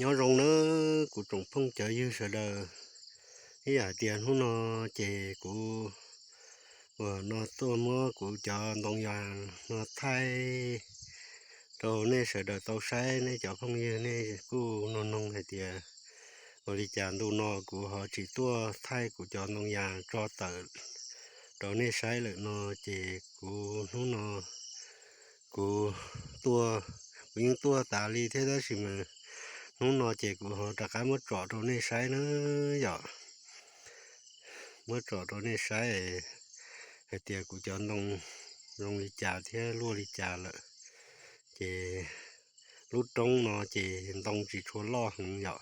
Nyob zoo nawb kuv tsoom phooj cov ywg sawv daws. Ib yam tias hnub no ces kuv uas no tuaj muab kuv cov ntoo yas no thaij rau nej sawv daws tau saib. Nej cov phooj ywg nej kuj nug noog hais tias ua li cas ntu no kuv ho tsis tuaj thaij kuv cov ntoo yas tso tawm rau nej saib lawm no, ces kuv hnub no kuv tuaj, kuv yeej tuaj tas li thiab tab sis mas hnub no ces kuv ho rov qab muab tsom rau nej saib na yom. Muab tsom rau nej saib hais tias kuv cov ntoo zoo li cas thiab luaj li cas lawm. Ces lub roob no ces ntoo tsis tshua loj heev yom.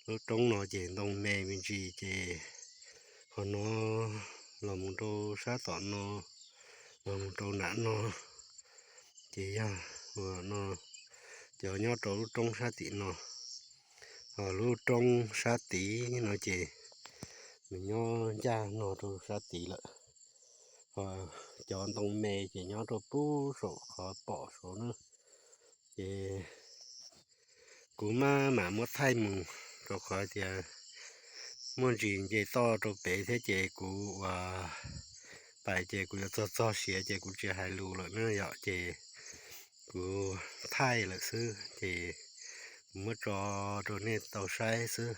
Lub roob no ces ntoo me me ntsis ces qhov no los mus rau sab tom no, los mus rau nram no, ces yog uas no, cov nyob rau lub roob sab tim no. Ho lub roob sab tid no ces nws nyob ncaj no rau sab tid lawm. Ho cov ntoo me ces nyob rau pub saum qhov pom saud na. Ces kuv maj mam muab thaij mus rau qhov tias muaj ntsis nce toj rau pem thiab ces kuv uas pais ces kuv yuav txog txog siav ces kuv tsis hais lus lawm na yom, ces kuv thaij lawm xwb ces kuv muab tso rau nej tau saib xwb.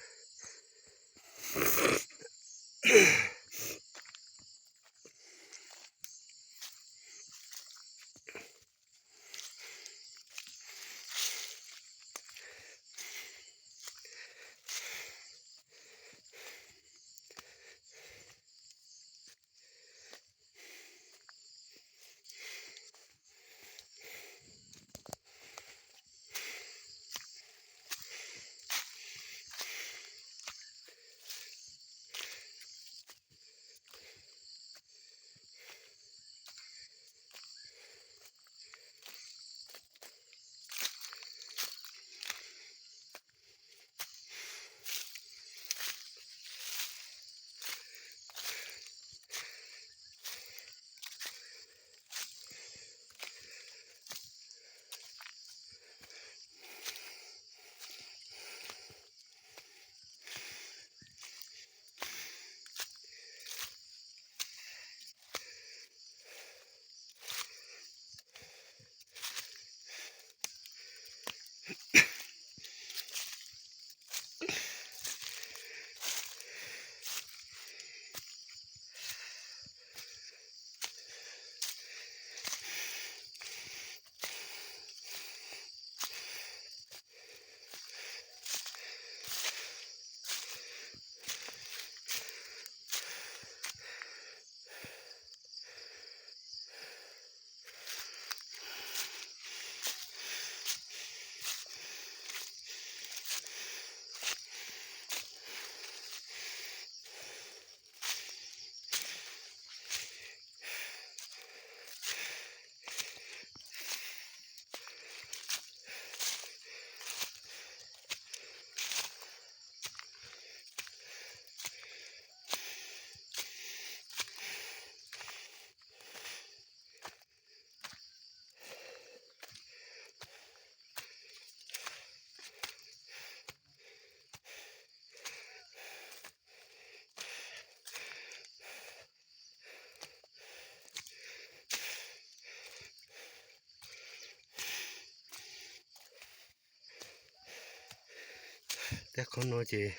Tej qhov no ces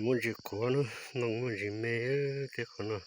muaj ntsis qhuav na, ntoo muaj ntsis me tej qhov no.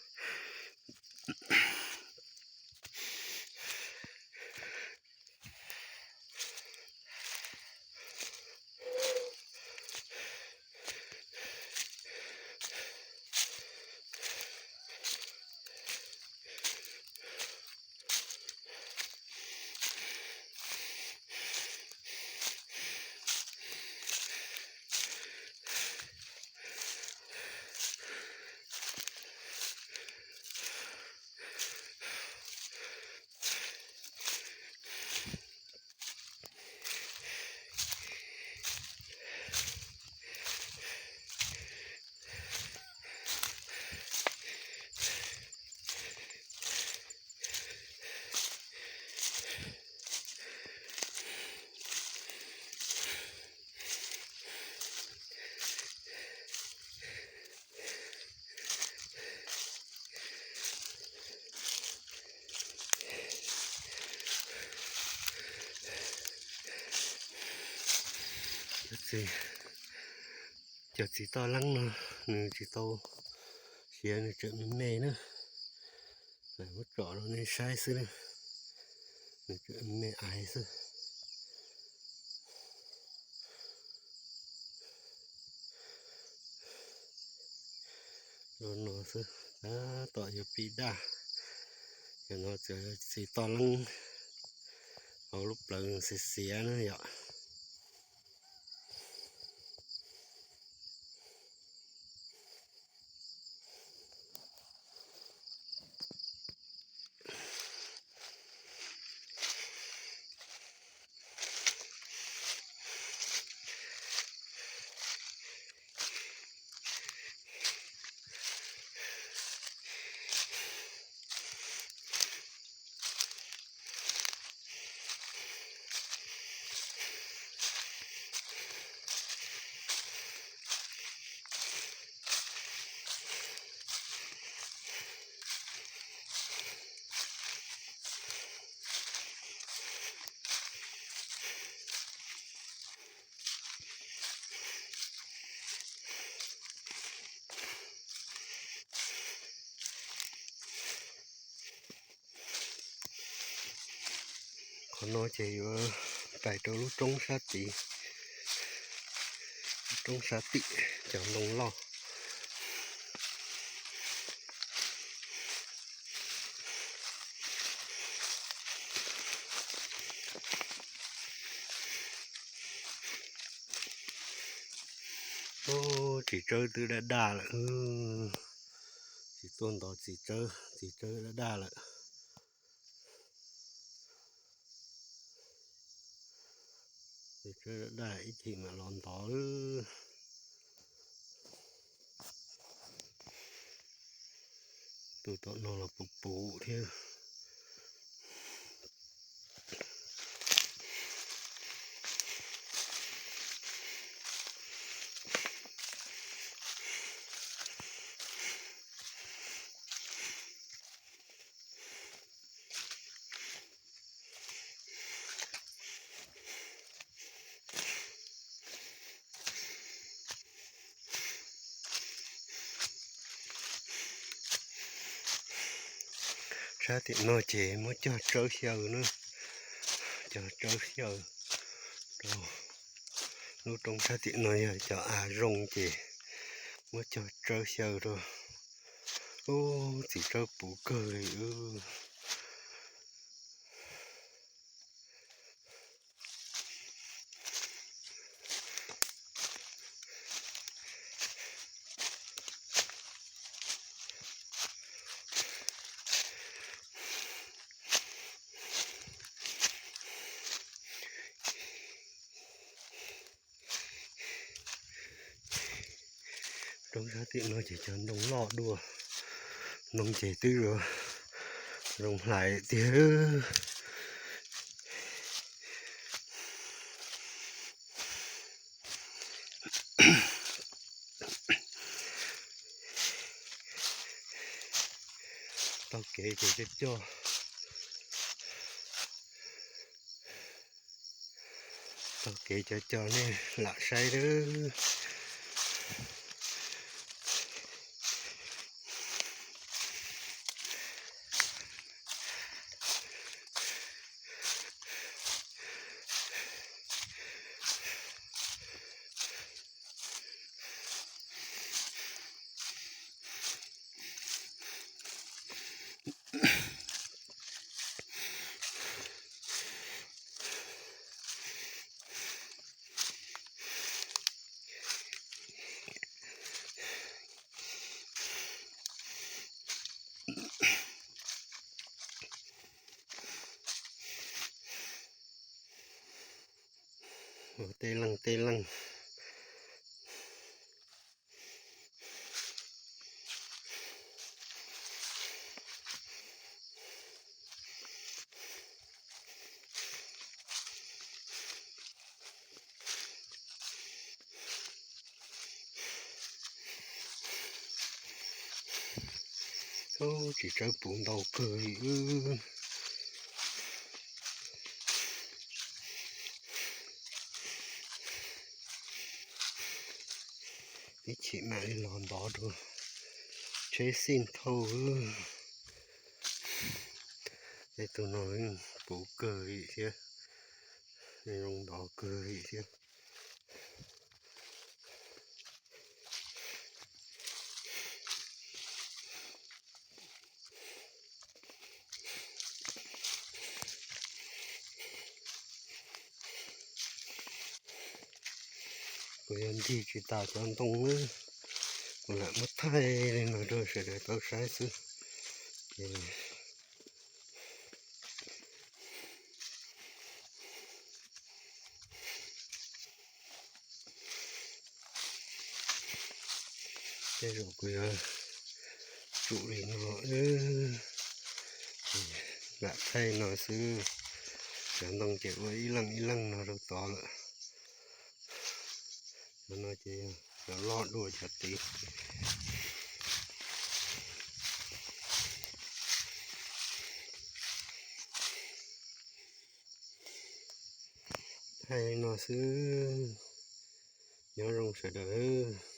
Cov txiv toj leeb no nws tsis tau siav, nws tseem me me na. Muab tsom rau nej saib xwb na, nws tseem me me xwb. Los no xwb, tab tom yuav pib daj. Cov no txiv toj leeb hauv lub plawv xiav xiav na yom. Qhov no ces yuav pais rau lub roob sab tid, lub roob sab tim cov ntoo loj. Txiv tsawb twb daj daj lawm. Tsis tuaj ntov txiv tsawb, txiv tsawb daj daj lawm. Txiv tsawb daj daj ib chim mam los ntov. Tus tom no los puv puv thiab. Sab tim no ces muab cog tsawb xyaw na, cog tsawb xyaw rau. Lub roob sab tim no yog cov av zoo ces muab cog tsawb xyaw rau. Ub, txiv tsawb puv kawg li. Roob sab tim no ces cov ntoo loj dua, ntoo ces twb yuav zoo hlais tiag. Taug kev ces cog cog, taug kev cov cog nej lam saib lawm. Ua tej leej tej leej. Ub, txiv tsawb puv ntau kawg li wb. Ib chim mam li los ntov rau tsheb xij thauj. Tej tug no puv kawg li thiab, zoo ntov kawg li thiab. Kuv yuav ncig tsis tas cov ntoo na, kuv lam muab thaij li no rau sawv daws tau saib xwb. Ces tej zaum kuv yuav tsum li no, lam thaij no xwb. Cov ntoo ces ua ib leej ib leej no rau tod lawm. Cov no ces cov loj dua cov tid. Thaij li no xwb, nyob zoo sawv daws.